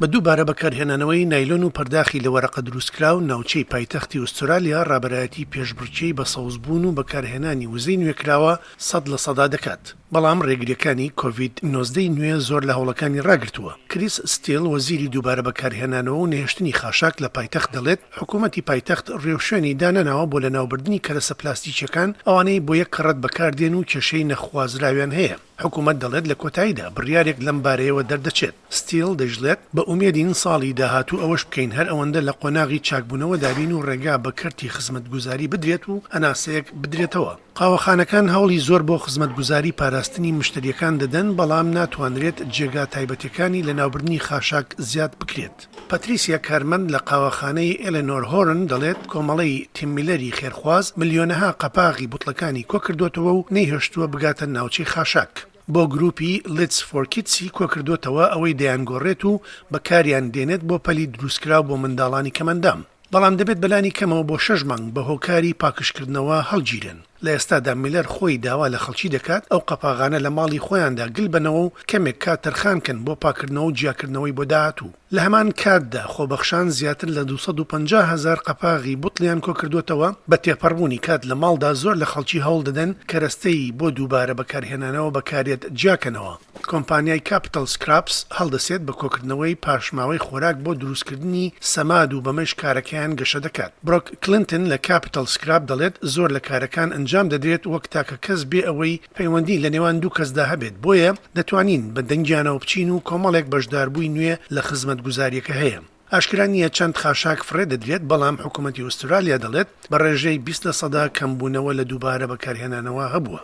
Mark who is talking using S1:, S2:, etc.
S1: بە دووبارە بەکارهێنانەوەی نایلۆن و پەرداخی لە وەرەقە دروستکراو، ناوچەی پایتەختی ئوسترالیا ڕابەرایەتی پێشبڕکێی بە سەوزبوون و بەکارهێنانی وزەی نوێکراوە 100% دەکات. بەڵام ڕێگرییەکانی کۆڤید 19 ی نوێ زۆر لە هەوڵەکانی ڕاگرتووە. کریس ستیل وەزیری دووبارە بەکارهێنانەوە و نەهێشتنی خاشاک لە پایتەخت دەڵێت، حکوومەتی پایتەخت ڕێوشوێنی دانەناوە بۆ لەناوبردنی کەرەسە پلاستیکییەکان، ئەوانەی بۆ یەک کەڕەت بەکاردێن و کێشەی نەخوازراویان هەیە. حکومەت دەڵێت لە کۆتاییدا بڕیارێک لەم بارەیەوە دەردەچێت. ستیل دەشڵێت، بە ئومێدین ساڵی داهاتوو ئەوەش بکەین هەر ئەوەندە لە قۆناغی چاکبوونەوەدا بین و ڕێگا بە کەرتی خزمەتگوزاری بدرێت و هەناسەیەک بدرێتەوە. قاوەخانەکان هەوڵی زۆر بۆ خزمەتگوزاری پاراستنی مشتەرییەکان دەدەن، بەڵام ناتوانرێت جێگا تایبەتیەکانی لەناوبردنی خاشاک زیاد بکرێت. پاتریسیا کارمەند لە قاوەخانەی ئێلێنۆر هۆرن دەڵێت، کۆمەڵەی تیم میلەری خێرخواز ملیۆنەها قەپاغی بوتڵەکانی کۆکردۆتەوە و نەیهێشتووە بگاتە ناوچەی خاشاک. بۆ گروپی Lids for Kids ی کۆکردۆتەوە ئەوەی دەیانگۆڕێت و بەکاریان دێنێت بۆ پەلی دروستکراو بۆ منداڵانی کەمئەندام. بەڵام دەبێت بەلانی کەمەوە بۆ شەش مانگ بە هۆکاری پاکژکردنەوە هەڵگیرێن. لە ئێستادا میلەر خۆی داوا لە خەڵکی دەکات ئەو قەپاغانە لە ماڵی خۆیاندا گل بەنەوە و کەمێک کات تەرخان کەن بۆ پاکردنەوە و جیاکردنەوەی بۆ داهاتوو. لە هەمان کاتدا خۆبەخشان زیاتر لە 250 هەزار قەپاغی بوتڵیان کۆکردووەتەوە، بە تێپەڕبوونی کات لە ماڵدا زۆر لە خەڵکی هەوڵ دەدەن کەرەستەی بۆ دووبارە بەکارهێنانەوە بەکارێت جیاکەنەوە. کۆمپانیای کاپیتەڵ سکراپس هەڵدەسێت بە کۆکردنەوەی پاشماوەی خۆراک بۆ دروستکردنی سەماد و بەمەش کارەکەیان گەشە دەکات. برۆک کلنتن لە کاپیتەڵ سکراپ دەڵێت زۆر لە کارەکان ئەنجام دەدرێت وەک تاکە کەس بێ ئەوەی پەیوەندی لە نێوان دوو کەسدا هەبێت بۆیە دەتوانین بە دەنگیانەوە بچین و کۆمەڵێک بەشداربووی نوێ لە خزمەتگوزارییەکە هەیە. ئاشکرا نییە چەند خاشاک فڕێ دەدرێت، بەڵام حکومەتی ئوسترالیا دەڵێت بە ڕێژەی 20% کەمبوونەوە لە دووبارە بەکارهێنانەوە هەبووە.